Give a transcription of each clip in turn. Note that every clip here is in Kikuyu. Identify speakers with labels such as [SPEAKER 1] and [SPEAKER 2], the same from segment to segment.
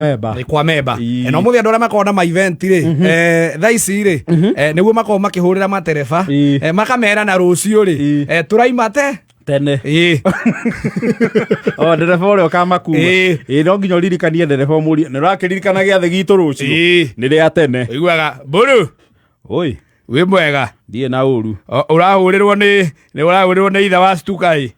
[SPEAKER 1] Memba.
[SPEAKER 2] Nĩ kwa memba.
[SPEAKER 1] Ii.
[SPEAKER 2] Na ũmũthĩ andũ arĩa makoragwo na ma event rĩ, thaa ici rĩ, nĩguo makoragwo makĩhũrĩra matereba,
[SPEAKER 1] Ii.
[SPEAKER 2] makamera na rũciũ rĩ,
[SPEAKER 1] Ii.
[SPEAKER 2] tũraima te
[SPEAKER 1] Tene.
[SPEAKER 2] Ĩĩ.
[SPEAKER 1] O ndereba ũrĩa ũkamakua.
[SPEAKER 2] Ĩĩ.
[SPEAKER 1] Ĩĩ no nginya ũririkanie ndereba ũmũrie. Nĩ ũrakĩririkana gĩathĩ gitũ rũciũ?
[SPEAKER 2] Ĩĩ.
[SPEAKER 1] Nĩ rĩa tene.
[SPEAKER 2] Ũiguaga mbũrũ
[SPEAKER 1] Oi,
[SPEAKER 2] wĩ mwega.
[SPEAKER 1] Ndiĩ na ũru.
[SPEAKER 2] Ũrahũrĩrwo nĩ ũrahũrĩrwo nĩ ithe wa Stuka ĩ.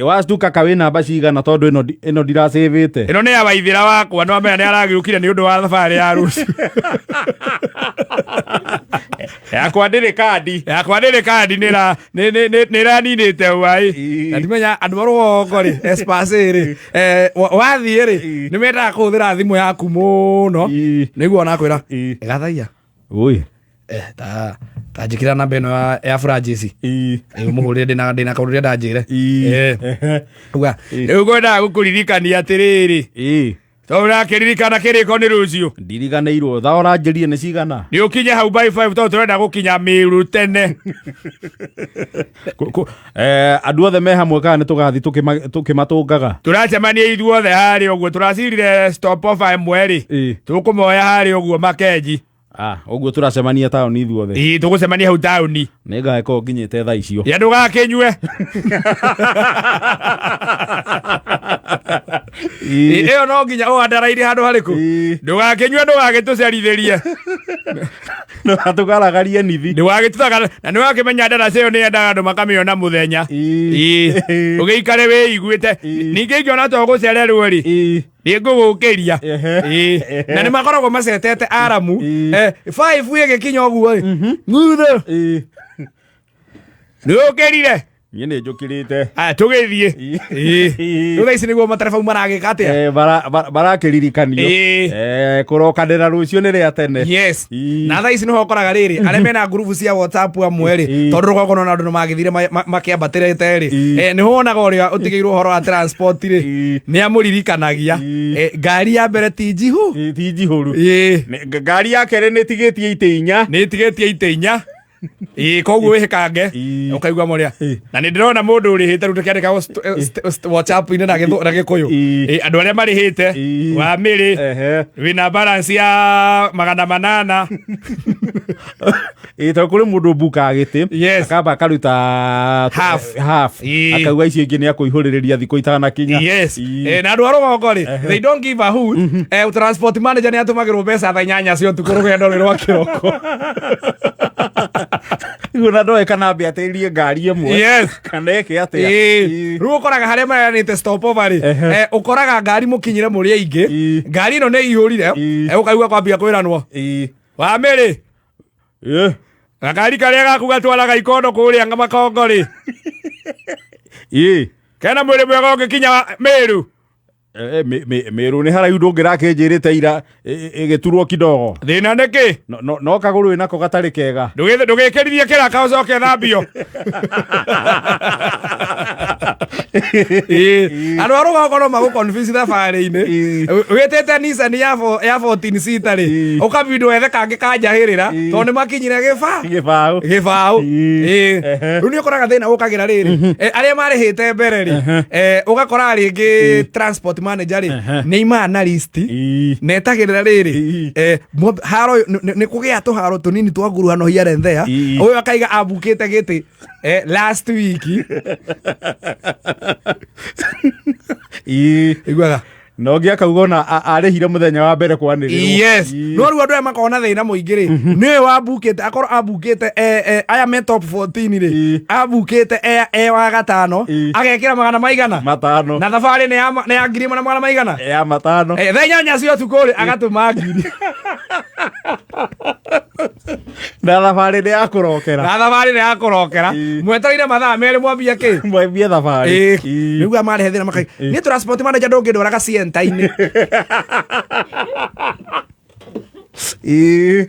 [SPEAKER 1] Wastuka ka wĩ namba cigana tondũ ĩno ndiracĩvĩte.
[SPEAKER 2] Ĩno nĩ ya waithĩra wakwa, no amenya nĩ aragĩũkire nĩ ũndũ wa thabarĩ ya rũciũ.
[SPEAKER 1] Yakwa ndĩrĩ kandi.
[SPEAKER 2] Yakwa ndĩrĩ kandi, nĩ ĩraninĩte hwaĩ.
[SPEAKER 1] Ii.
[SPEAKER 2] Na ndimenya andũ a rũgongo rĩ, Espace rĩ, wathiĩ rĩ,
[SPEAKER 1] Ii.
[SPEAKER 2] nĩ mendaga kũhũthĩra thimũ yaku mũno.
[SPEAKER 1] Ii.
[SPEAKER 2] Nĩguo onakwĩra
[SPEAKER 1] Ii.
[SPEAKER 2] gathaia.
[SPEAKER 1] Oi.
[SPEAKER 2] Ta njĩkĩra namba ĩno ya Francis.
[SPEAKER 1] Ii.
[SPEAKER 2] Ũmũhũrĩre ndĩna kaũndũ ndĩrenda njĩre.
[SPEAKER 1] Ii.
[SPEAKER 2] Uga, rĩu ngwendaga gũkũririkania atĩrĩrĩ,
[SPEAKER 1] Ii.
[SPEAKER 2] tondũ ũrakĩririkana kĩrĩko nĩ rũciũ.
[SPEAKER 1] Ndiriganĩirwo thaa ũranjĩrire nĩ cigana.
[SPEAKER 2] Nĩ ũkinye hau by 5 tondũ tũrenda gũkinya Mĩrũ tene.
[SPEAKER 1] Andũ othe me hamwe kana nĩ tũgathiĩ tũkĩmatũngaga?
[SPEAKER 2] Tũracemania ithuothe harĩa ũguo, tũracirire stop off ĩmwe rĩ,
[SPEAKER 1] Ĩĩ.
[SPEAKER 2] tũkũmoya harĩa ũguo Makenji.
[SPEAKER 1] Ah, ũguo tũracemania taũni ithuothe.
[SPEAKER 2] Ĩĩ, tũgũcemania hau taũni.
[SPEAKER 1] Nĩ ngagĩkorwo nginyĩte thaa icio.
[SPEAKER 2] Ya ndũgakĩnyue.
[SPEAKER 1] Ĩĩ.
[SPEAKER 2] Ĩyo no nginya ũandaraire handũ harĩkũ?
[SPEAKER 1] Ĩĩ.
[SPEAKER 2] Ndũgakĩnyue, ndũgagĩtũcerithĩrie.
[SPEAKER 1] Tũgaragarie nithi.
[SPEAKER 2] Ndũgagĩtũthaga na nĩ wakĩmenya ndaraca ĩyo nĩ yendaga andũ makamĩona mũthenya.
[SPEAKER 1] Ĩĩ.
[SPEAKER 2] Ĩĩ. Ũgĩikare wĩiguĩte.
[SPEAKER 1] Ĩĩ.
[SPEAKER 2] Ningĩ ingĩona to gũcererwo rĩ,
[SPEAKER 1] Ĩĩ.
[SPEAKER 2] nĩ ngũgũkĩria.
[SPEAKER 1] Ehe.
[SPEAKER 2] Ĩĩ. Na nĩ makoragwo macetete aramu.
[SPEAKER 1] Ĩĩ.
[SPEAKER 2] 5 ĩgĩkinya ũguo rĩ, ng'utho.
[SPEAKER 1] Ĩĩ.
[SPEAKER 2] Nĩ ũkĩrire?
[SPEAKER 1] Niĩ nĩ njũkĩrĩte.
[SPEAKER 2] Aya, tũgĩthiĩ.
[SPEAKER 1] Ĩĩ.
[SPEAKER 2] Ĩĩ. Rĩu thaa ici nĩguo matereba maragĩka atĩa?
[SPEAKER 1] Barakĩririkanio.
[SPEAKER 2] Ĩĩ.
[SPEAKER 1] Kũrokanĩra rũciũ nĩ rĩa tene.
[SPEAKER 2] Yes.
[SPEAKER 1] Ĩĩ.
[SPEAKER 2] Na thaa ici nĩho ũkoraga rĩrĩ, arĩa mena ngurubu cia WhatsApp amwe rĩ,
[SPEAKER 1] Ĩĩ.
[SPEAKER 2] tondũ rũgongo nona andũ nĩmagĩthire makĩambatĩrĩte rĩ,
[SPEAKER 1] Ĩĩ.
[SPEAKER 2] nĩho wonaga ũrĩa ũtigĩirwo ũhoro wa transport rĩ,
[SPEAKER 1] Ĩĩ.
[SPEAKER 2] nĩ amũririkanagia.
[SPEAKER 1] Ĩĩ.
[SPEAKER 2] Ngari ya mbere ti njihu.
[SPEAKER 1] Ĩĩ, ti njihũru.
[SPEAKER 2] Ĩĩ.
[SPEAKER 1] Ngari ya kerĩ nĩ ĩtigĩtie itĩ inya.
[SPEAKER 2] Nĩ ĩtigĩtie itĩ inya. Ĩĩ, koguo wĩhĩkange.
[SPEAKER 1] Ĩĩ.
[SPEAKER 2] Ũkaigua mũrĩa.
[SPEAKER 1] Ĩĩ.
[SPEAKER 2] Na nĩ ndĩrona mũndũ ũrĩhĩte rĩu tũkĩandĩka WhatsApp-inĩ na Gĩkũyũ.
[SPEAKER 1] Ĩĩ.
[SPEAKER 2] Ĩĩ, andũ arĩa marĩhĩte
[SPEAKER 1] Ĩĩ.
[SPEAKER 2] wa Mĩrĩ
[SPEAKER 1] Ehe.
[SPEAKER 2] wĩna balance ya 800.
[SPEAKER 1] Ĩĩ, tondũ kũrĩ mũndũ mbukaga gĩtĩ.
[SPEAKER 2] Yes.
[SPEAKER 1] Akamba akaruta
[SPEAKER 2] Half.
[SPEAKER 1] half.
[SPEAKER 2] Ĩĩ.
[SPEAKER 1] Akauga icio ingĩ nĩ akũihũrĩrĩria thikũ itanakinya.
[SPEAKER 2] Yes.
[SPEAKER 1] Ĩĩ.
[SPEAKER 2] Na andũ a rũgongo rĩ, they don't give a hoot. Transport manager nĩ atũmagĩrwo mbeca thaa 8 cia ũtukũ rũgendo rwĩ rwa kĩroko.
[SPEAKER 1] Rĩu ona ndoĩ kana ambe atĩrie ngari ĩmwe.
[SPEAKER 2] Yes.
[SPEAKER 1] Kana eke atĩa.
[SPEAKER 2] Ĩĩ.
[SPEAKER 1] Ĩĩ.
[SPEAKER 2] Rĩu ũkoraga harĩa mareranĩte stop over rĩ,
[SPEAKER 1] Ehe.
[SPEAKER 2] ũkoraga ngari mũkinyire mũrĩ aingĩ,
[SPEAKER 1] Ĩĩ.
[SPEAKER 2] ngari ĩno nĩ ĩihũrire,
[SPEAKER 1] Ĩĩ.
[SPEAKER 2] ũkaigua kwambia kwĩranwo
[SPEAKER 1] Ĩĩ.
[SPEAKER 2] wa Mĩrĩ,
[SPEAKER 1] Ĩĩ.
[SPEAKER 2] gakari karĩa gaku gatwaraga ikondo kũrĩa Makongo rĩ,
[SPEAKER 1] Ĩĩ.
[SPEAKER 2] kena mwĩrĩ mwega ũngĩkinya Mĩrũ.
[SPEAKER 1] Mĩrũ nĩ haraihu ndũngĩrakĩnjĩrĩte ira ĩgĩturwo kidogo.
[SPEAKER 2] Thĩna nĩ kĩ?
[SPEAKER 1] No kagũrũ wĩnako gatarĩ kega.
[SPEAKER 2] Ndũgĩkĩrithie kĩraka ũcoke thambio. Ĩĩ. Andũ a rũgongo no magũ confuse thabarĩ-inĩ.
[SPEAKER 1] Ĩĩ.
[SPEAKER 2] Wĩtĩte Nissan ya 14 seater rĩ,
[SPEAKER 1] Ĩĩ.
[SPEAKER 2] ũkabindwo wethe kangĩ kanjahĩrĩra
[SPEAKER 1] Ĩĩ.
[SPEAKER 2] tondũ nĩ makinyire gĩba
[SPEAKER 1] Gĩbaũ.
[SPEAKER 2] gĩbaũ.
[SPEAKER 1] Ĩĩ.
[SPEAKER 2] Ĩĩ.
[SPEAKER 1] Ehe.
[SPEAKER 2] Rĩu nĩ ũkoraga thĩna ũkagĩra rĩrĩ, arĩa marĩhĩte mbere rĩ, ũgakora rĩngĩ transport manager rĩ,
[SPEAKER 1] Ehe.
[SPEAKER 2] nĩ imaga na list
[SPEAKER 1] Ĩĩ.
[SPEAKER 2] na etagĩrĩra rĩrĩ,
[SPEAKER 1] Ĩĩ.
[SPEAKER 2] haro nĩ kũgĩa tũharo tũnini twa nguruhano here and there.
[SPEAKER 1] Ĩĩ.
[SPEAKER 2] Ũyũ akaiga ambukĩte gĩtĩ last week.
[SPEAKER 1] Ĩĩ.
[SPEAKER 2] Iguaga
[SPEAKER 1] Na ũngĩ akauga ona arĩhire mũthenya wa mbere kwanĩrĩrwo.
[SPEAKER 2] Yes.
[SPEAKER 1] Ĩĩ.
[SPEAKER 2] No rĩu andũ aya makoragwo na thĩna mũingĩ rĩ, nĩwe wambukĩte, akorwo ambukĩte aya me top 14 rĩ,
[SPEAKER 1] Ĩĩ.
[SPEAKER 2] ambukĩte e wa gatano,
[SPEAKER 1] Ĩĩ.
[SPEAKER 2] agekĩra magana maigana,
[SPEAKER 1] Matano.
[SPEAKER 2] na thabarĩ nĩ ya 1000 na magana maigana,
[SPEAKER 1] Ya matano.
[SPEAKER 2] Thaa 8 cia ũtukũ rĩ, agatũma 1000.
[SPEAKER 1] Na thabarĩ nĩ ya kũrokera.
[SPEAKER 2] Na thabarĩ nĩ ya kũrokera.
[SPEAKER 1] Ĩĩ.
[SPEAKER 2] Mwetereire mathaa 2 mwambia kĩ?
[SPEAKER 1] Mwambie thabarĩ.
[SPEAKER 2] Ĩĩ.
[SPEAKER 1] Ĩĩ.
[SPEAKER 2] Nĩguo marehe thĩna makai. Niĩ transport manager ndũngĩndwaraga cienta-inĩ.
[SPEAKER 1] Ĩĩ.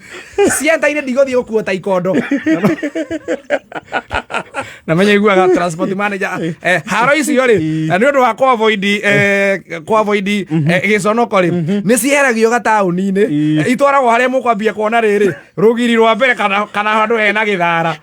[SPEAKER 2] Cienta-inĩ ndigũthiĩ gũkuo ta ikondo. Na menya iguaga transport manager haro icio rĩ, na nĩ ũndũ wa kũ avoid kũ avoid gĩconoko rĩ, nĩ cieheragio gataũni-inĩ. Itwaragwo harĩa mũkwambia kuona rĩrĩ rũgiri rwa mbere kana handũ hena gĩthara.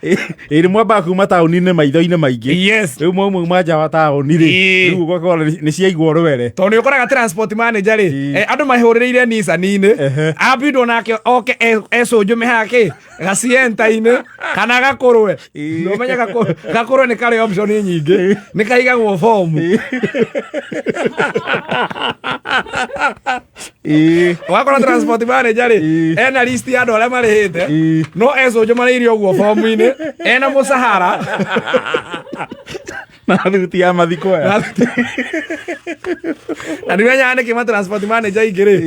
[SPEAKER 1] Ĩ nĩ mwambaga kuma taũni-inĩ maitho-inĩ maingĩ.
[SPEAKER 2] Yes.
[SPEAKER 1] Rĩu mwauma nja wa taũni rĩ, rĩu ũgakora nĩ ciaigwo rwere.
[SPEAKER 2] Tondũ nĩ ũkoraga transport manager rĩ, andũ mahũrĩrĩire Nissan-inĩ. Ambindwo nake oke ecũnjũme hake gacienta-inĩ kana gakũrwe. Ũmenye gakũrwe nĩ karĩ option nyingĩ, nĩ kaigagwo bomu. Ũgakora transport manager rĩ, ena list ya andũ arĩa marĩhĩte, no ecũnjũmanĩire ũguo bomu-inĩ ena mũcahara.
[SPEAKER 1] Na thuti ya mathiko aya.
[SPEAKER 2] Na nĩ menyaga nĩkĩ ma transport manager aingĩ rĩ,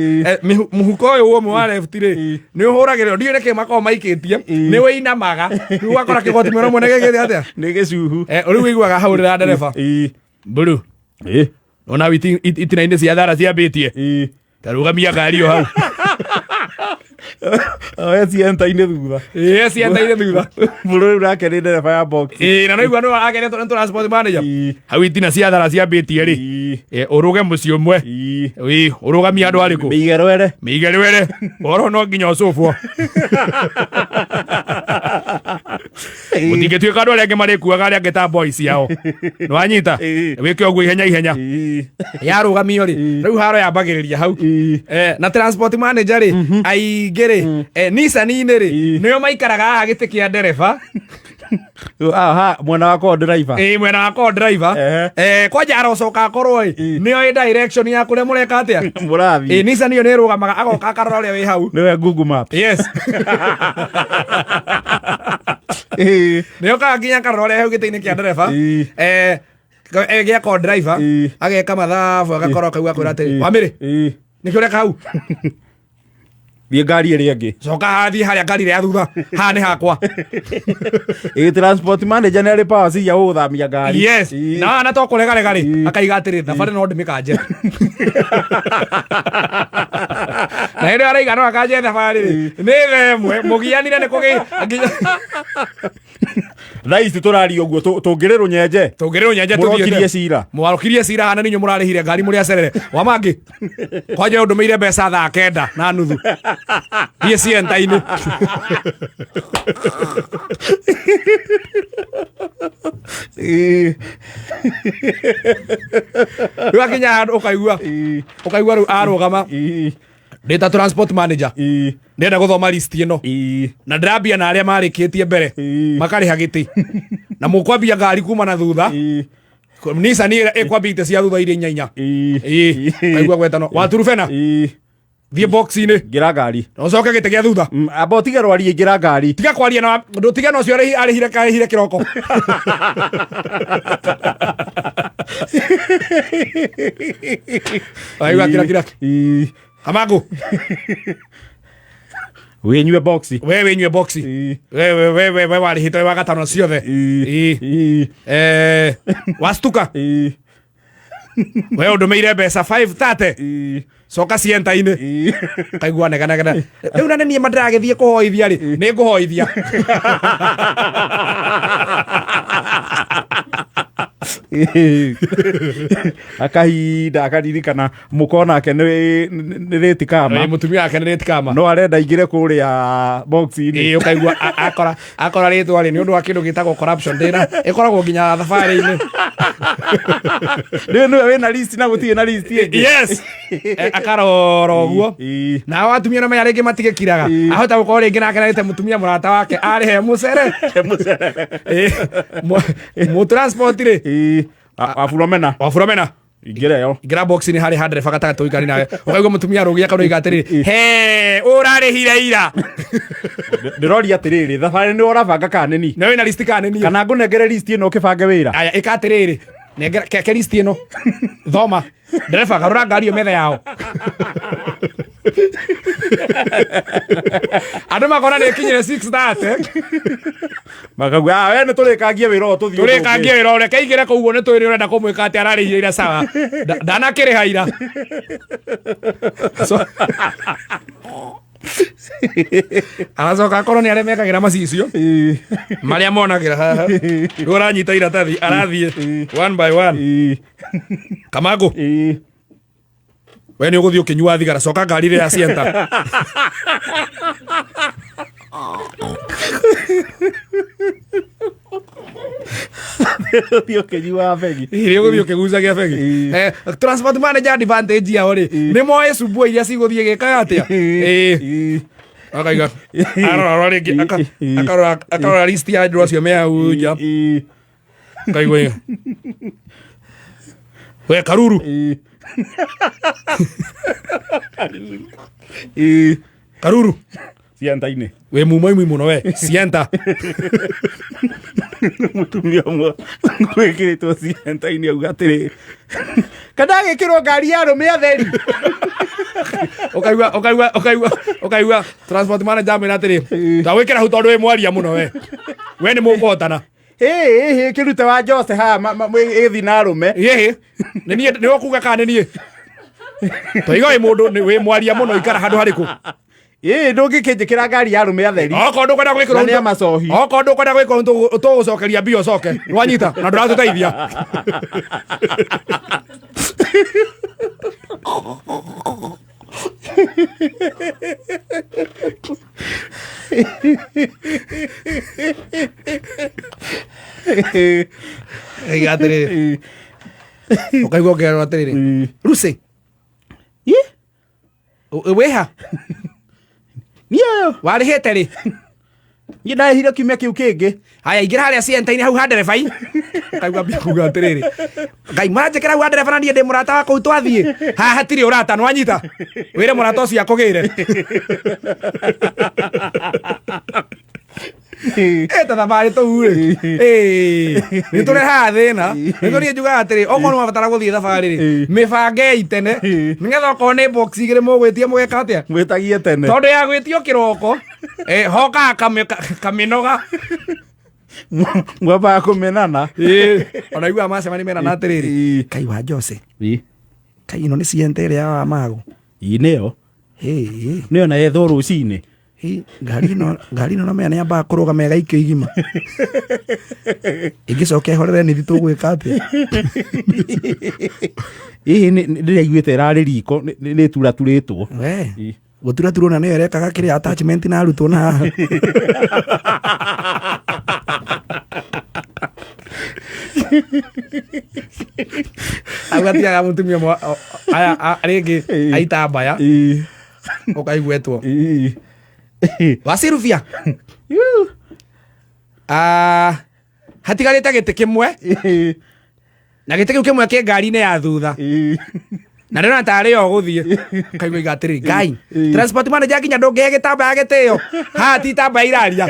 [SPEAKER 2] mũhuko ũyũ ũmwe wa left rĩ, nĩ ũhũragĩrwo, ndiũĩ nĩkĩ makoragwo maikĩtie, nĩ wĩinamaga, rĩu ũgakora kĩgoti mwena ũmwe nĩ gĩkĩte atĩa.
[SPEAKER 1] Nĩ gĩcuhu.
[SPEAKER 2] Rĩu ũiguaga hau rĩra ndereba mburu ona itina-inĩ cia thara ciambĩtie, tarũgamia ngari ĩyo hau.
[SPEAKER 1] Oe cienta-inĩ thutha.
[SPEAKER 2] Ĩĩ, cienta-inĩ thutha.
[SPEAKER 1] Bũrũri nake nĩ ndereba ya box.
[SPEAKER 2] Ĩĩ, na noigua nĩ akenetwo nĩ transport manager. Hau itina cia thara ciambĩtie rĩ, ũrũge mũciĩ ũmwe. Ĩĩ, ũrũgamie andũ arĩkũ?
[SPEAKER 1] Mĩige rwere.
[SPEAKER 2] Mĩige rwere ũhoro no nginya ũcũbwo, gũtingĩtuĩka andũ arĩa angĩ marĩkuaga arĩa angĩ ta boys ciao, nĩwanyita? Wĩke ũguo ihenya ihenya. Yarũgamio rĩ, rĩu haro yambagĩrĩria hau. Na transport manager rĩ, aingĩ rĩ, Nissan-inĩ rĩ, nĩo maikaraga haha gĩtĩ kĩa ndereba.
[SPEAKER 1] Aha, mwena wakwa driver.
[SPEAKER 2] Ĩĩ, mwena wa co driver. Kwanja arocoka akorwo ĩ nĩo ĩ direction ya kũrĩa mũreka atĩa.
[SPEAKER 1] Mũrathiĩ.
[SPEAKER 2] Ĩĩ, Nissan ĩyo nĩ ĩrũgamaga, agoka akarora ũrĩa wĩ hau.
[SPEAKER 1] Nĩwe Google Map.
[SPEAKER 2] Yes. Nĩ okaga nginya akarora ũrĩa hau gĩtĩ-inĩ kĩa ndereba, gĩa co driver. Ageka mathabu, agakorwo kau akwĩra atĩrĩ, wamĩrĩ nĩkĩ ũreka hau?
[SPEAKER 1] Thiĩ ngari ĩrĩa ĩngĩ.
[SPEAKER 2] Coka hathiĩ harĩa ngari ĩrĩa ya thutha, haha nĩ hakwa.
[SPEAKER 1] Ĩĩ, transport manager nĩ arĩ power cia gũgũthamia ngari.
[SPEAKER 2] Yes. Na to kũregarega rĩ, akaiga atĩrĩ, thabarĩ no ndĩmĩkanje, na hĩndĩ ĩyo araiga no akanje thabarĩ rĩ, nĩ thaa ĩmwe mũgianire nĩ kũgĩ nginya
[SPEAKER 1] Thaa ici tũraria ũguo tũngĩrĩ rũnyenje.
[SPEAKER 2] Tũngĩrĩ rũnyenje.
[SPEAKER 1] Mũrokirie
[SPEAKER 2] Tũthiĩte.
[SPEAKER 1] Cira.
[SPEAKER 2] Mwarokirie cira hana ninyu mũrarĩhire ngari mũrĩ acerere wa mangĩ, kwanja ũndũmĩire mbeca thaa 9:30 thiĩ cienta-inĩ. Rĩu akinya handũ ũkaigua ũkaigua rĩu arũgama, ndĩ ta transport manager, ndĩrenda gũthoma list ĩno, na ndĩrambia na arĩa marĩkĩtie mbere makarĩha gĩtĩ, na mũkwambia ngari kuma na thutha. Nissan ĩrĩa ĩkwambia itĩ cia thutha irĩ inya inya. Ĩĩ, kaigua gwetano waturubena, thiĩ box-inĩ.
[SPEAKER 1] Ngĩra ngari.
[SPEAKER 2] Na ũcoke gĩtĩ gĩa thutha.
[SPEAKER 1] Amba ũtige rwarie, ingĩra ngari.
[SPEAKER 2] Tiga kwaria na ndũtige na ũcio arĩhire arĩhire kĩroko. Aigua kira kira. Kamangu.
[SPEAKER 1] Wĩnyue boxi.
[SPEAKER 2] We wĩnyue boxi. We we we we we warĩhĩte wa gatano ciothe. Ĩĩ. Wastuka. We ũndũmĩire mbeca 530, coka cienta-inĩ. Kaigua neganegana rĩu, na nĩ niĩ ma ndĩragĩthiĩ kũhoithia rĩ, nĩ ngũhoithia.
[SPEAKER 1] Akahinda akaririkana mũko nake nĩ rĩtikama.
[SPEAKER 2] Ĩĩ, mũtumia wake nĩ rĩtikama.
[SPEAKER 1] No arenda ingĩre kũrĩa box-inĩ.
[SPEAKER 2] Ĩĩ, ũkaigua akora rĩtwa rĩ, nĩ ũndũ wa kĩndũ gĩtagwo corruption ndĩna ĩkoragwo nginya thabarĩ-inĩ.
[SPEAKER 1] Rĩu nĩwe wĩna list na gũtirĩ na list ĩngĩ.
[SPEAKER 2] Yes. Akarora ũguo. Nao atumia na maya rĩngĩ matigĩkiraga. Ahota gũkorwo rĩngĩ nake narĩte mũtumia mũrata wake arĩhe mũcere. Ĩĩ, mũ transport rĩ.
[SPEAKER 1] Waburomena.
[SPEAKER 2] Waburomena.
[SPEAKER 1] Ingĩra ĩyo.
[SPEAKER 2] Ingĩra box-inĩ harĩ ha ndereba gatagatĩ ũikari nawe, ũkaigua mũtumia arũgia karoiga atĩrĩrĩ, he ũrarĩhire ira.
[SPEAKER 1] Ndĩroria atĩrĩrĩ, thabarĩ nĩ ũrabanga kana nĩ ni?
[SPEAKER 2] Na wĩna list kana nĩ niĩ?
[SPEAKER 1] Kana ngũnengere list ĩno ũkĩbange wĩra?
[SPEAKER 2] Aya, ĩka atĩrĩrĩ, nengera ke list ĩno, thoma. Ndereba, garũra ngari ĩyo metha yao, andũ makona nĩ ĩkinyire 6:30.
[SPEAKER 1] Makauga, "Ah, we nĩ tũrĩkangie wĩra ũyũ tũthiĩ ũndũ ũngĩ."
[SPEAKER 2] Tũrĩkangie wĩra ũrĩa kaigĩre kũu ũguo, nĩ tũĩ nĩ ũrenda kũmwĩka atĩ ararĩhire ira, sawa. Ndanakĩrĩha ira. So, Aracoka akorwo nĩ arĩa mekagĩra macicio marĩa monagĩra haha, rĩu aranyita iratathi arathiĩ one by one. Kamangũ, we nĩ ũgũthiĩ ũkĩnyua thigara, coka ngari ĩrĩa ya Sienta.
[SPEAKER 1] Thiĩ ũkĩnyua begi.
[SPEAKER 2] Iria ũgũthiĩ ũkĩgucagia begi. Transport manager advantage yao rĩ, nĩ moĩ cumbua iria cigũthiĩ gĩkaga atĩa. Ĩĩ. Akaiga arora rĩngĩ, akarora list ya andũ acio me hau nja. Kaigua ĩyo. We Karuru. Karuru.
[SPEAKER 1] Cianta-inĩ.
[SPEAKER 2] Wĩ mumoimui mũno we. Sienta.
[SPEAKER 1] Mũtumia ũmwe gwĩkĩrĩtwo cianta-inĩ auga atĩrĩ, kana agĩkĩrwo ngari ya arũme atheri.
[SPEAKER 2] Ũkaigua ũkaigua ũkaigua ũkaigua transport manager amwĩra atĩrĩ, ndagwĩkĩra hau tondũ wĩ mwaria mũno we. We nĩ mũkũhotana.
[SPEAKER 1] Ĩĩ kĩrute wa Jose haha ĩgĩthiĩ na arũme.
[SPEAKER 2] Ĩhĩ. Nĩ niĩ nĩ ũkuga kana nĩ niĩ? Toiga wĩ mũndũ wĩ mwaria mũno, ikara handũ harĩkũ?
[SPEAKER 1] Ĩĩ ndũngĩkĩnjĩkĩra ngari ya arũme atheri.
[SPEAKER 2] Okorwo ndũkwenda gwĩkĩrwo
[SPEAKER 1] Na nĩ amacohi.
[SPEAKER 2] Okorwo ndũkwenda gwĩkĩrwo tũgũcokeria mbia ũcoke. Nĩwanyita na ndũratũteithia. Iga atĩrĩrĩ. Ũkaigua ũkerwo atĩrĩrĩ. Lucy. Wĩha?
[SPEAKER 1] Niĩ ũyũ.
[SPEAKER 2] Warĩhĩte rĩ?
[SPEAKER 1] Niĩ ndarĩhire kiumia kĩu kĩngĩ.
[SPEAKER 2] Haya, ingĩra harĩa cienta-inĩ hau ha ndereba. Kaigua mbia kuga atĩrĩrĩ. Ngai maranjĩkĩra hau ha ndereba na niĩ ndĩ mũrata wa kũu twathiĩ. Haha hatirĩ ũrata, nĩwanyita? Wĩre mũrata ũcio akũgĩre. Ta thabarĩ tũu rĩ. Nĩ tũrehaga thĩna. Nĩ tũniĩ njugaga atĩrĩ, okorwo nĩ wabatara gũthiĩ thabarĩ rĩ, mĩbangei tene. Nĩgetha okorwo nĩ box igĩrĩ mũgwĩtia mũgeka atĩa?
[SPEAKER 1] Mwĩtagie tene.
[SPEAKER 2] Tondũ ya gwĩtio kĩroko, hokaga kamĩnoga.
[SPEAKER 1] Mwambaga kũmenana.
[SPEAKER 2] Ona iguaga macemania merana atĩrĩrĩ. Kai wa Jose. Kai ĩno nĩ Sienta ĩrĩa ya Wamago.
[SPEAKER 1] Ĩ nĩyo. Nĩyo na yethwo rũcinĩ.
[SPEAKER 2] Ngari ĩno namenya nĩ yambaga kũrũgama ĩgaikio igima. Ĩngĩcoka ĩhorere nĩthi tũgwĩka atĩa?
[SPEAKER 1] Ĩhĩ ndĩraiguĩte ĩrarĩ riko nĩ ĩturaturĩtwo.
[SPEAKER 2] We. Gũturaturwo na nĩyo ĩrekaga kĩrĩa attachment na arutwo na haha. Hau atigaga mũtumia aya rĩngĩ aita mbaya. Ũkaiguetwo. Wacirubia. Hatigarĩte gĩtĩ kĩmwe. Na gĩtĩ kĩu kĩmwe kĩ ngari-inĩ ya thutha. Na ndĩrona tarĩ o gũthiĩ. Kaigua iga atĩrĩ, Ngai, transport manager nginya ndũngĩhe gĩtambaya gĩtĩo. Haha ti itambaya iraria.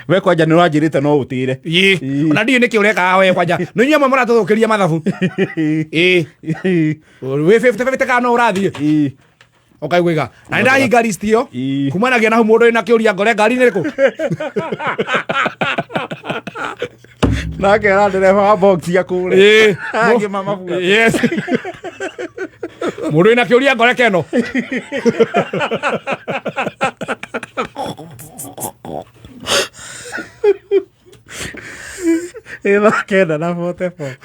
[SPEAKER 1] We kwanja nĩ ũranjĩrĩte no ũtĩre.
[SPEAKER 2] Ĩ, ona ndiũĩ nĩkĩ ũrekaga we kwanja. Nĩ inyuĩ amwe mũratũthũkĩria mathabu. Ĩ. Wĩ 50-50 kana no ũrathiĩ. Ũkaigua iga. Na nĩ ndahinga list ĩyo. Kumanagia na hau mũndũ wĩna kĩũria ngore ngari-inĩ ĩrĩkũ?
[SPEAKER 1] Nake era ndereba wa box ya kũrĩa. Angĩ mamabuata.
[SPEAKER 2] Yes. Mũndũ wĩna kĩũria ngore keno.
[SPEAKER 1] Ĩ thaa 9:44.